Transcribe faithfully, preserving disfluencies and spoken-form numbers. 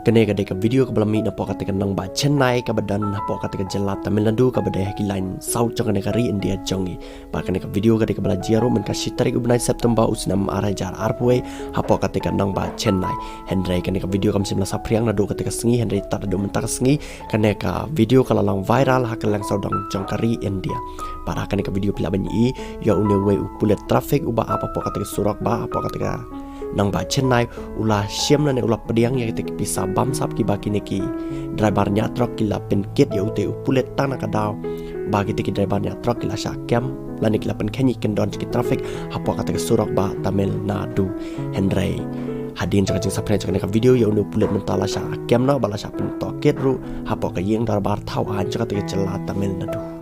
Kane ka dei ka video kaba la mih napoh kata ka nongbah Chennai kaba don hapoh kata ka jylla Tamil Nadu kaba dei ha ki lain south jong kane ka ri India jong ngi. Bad kane ka video ka dei kaba la jia ruh mynta ka shi tarik u bnai September u snem ar hajar arphew wei hapoh kata ka nongbah Chennai. Hynrei kane ka video kam shym la saphriang naduh kata ka sngi, hynrei tad haduh mynta ka sngi kane ka video ka la long viral ha ka liang sawdong jong ka ri India. Bad ha kane ka video phi lah ban ïohi ïa une uwei u pulit traffic uba ap hapoh kata ka surok bah hapoh kata ka nongbah Chennai u la shim lane u la pdiang ïa kita ki pisa bamsap kiba kine ki driver ñiah trok ki la pynkit ïa ute u pulit tang na ka daw ba kita ki driver ñiah trok ki la shah kem lane ki la pynkheiñ ïa ki kyndon jong ki traffic hapoh kata ka surok bah Tamil Nadu. Hynrei hadien jong ka jingsaphriang jong kane ka video ïa une u pulit mynta la shah kem noh bad la shah pyntohkit ruh hapoh ka ïing dorbar thaw aiñ jong kata ka jylla Tamil Nadu.